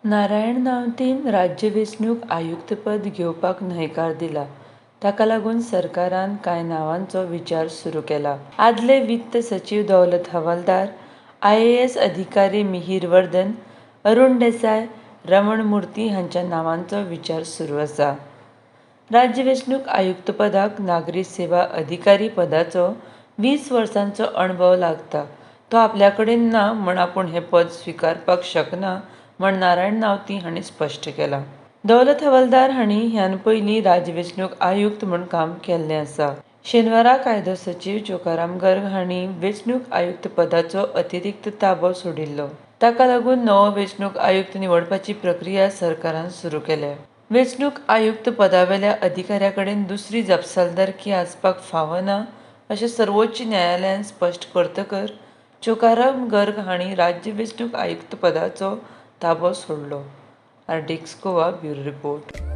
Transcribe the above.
नारायण नावतीन राज्य वेंचणूक आयुक्तपद घेवपाक न्हयकार दिला. ताका लागून सरकारान कांय नांवांचो विचार सुरू केला. आदले वित्त सचीव दौलत हवालदार, आयएएस अधिकारी मिहीर वर्धन, अरुण देसाय, रमण मुर्ती हांच्या नांवांचो विचार सुरू आसा. राज्य वेंचणूक आयुक्तपदाक नागरी सेवा अधिकारी पदाचो 20 वर्सांचो अणभव लागता. तो आपल्या कडेन ना म्हूण आपूण हें पद स्विकारपाक शकना म्हण नारायण नावती हांणी स्पश्ट केलां. दौलत हवालदार हांणी ह्यान पयलीं राज्य वेंचणूक आयुक्त म्हूण काम केल्लें आसा. शेनवारा कायदो सचीव चोखाराम गर्ग हांणी वेंचणूक आयुक्त पदाचो अतिरिक्त ताबो सोडिल्लो. ताका लागून नवो वेंचणूक आयुक्त निवडपाची प्रक्रिया सरकारान सुरू केल्या. वेंचणूक आयुक्त पदावेल्या अधिकाऱ्या कडेन दुसरी जापसालदारकी आसपाक फावना अशें सर्वोच्च न्यायालयान स्पश्ट करतकच चोखाराम गर्ग हांणी राज्य वेंचणूक आयुक्त पदाचो ताबो सोडलो. RTX Goa, bureau report.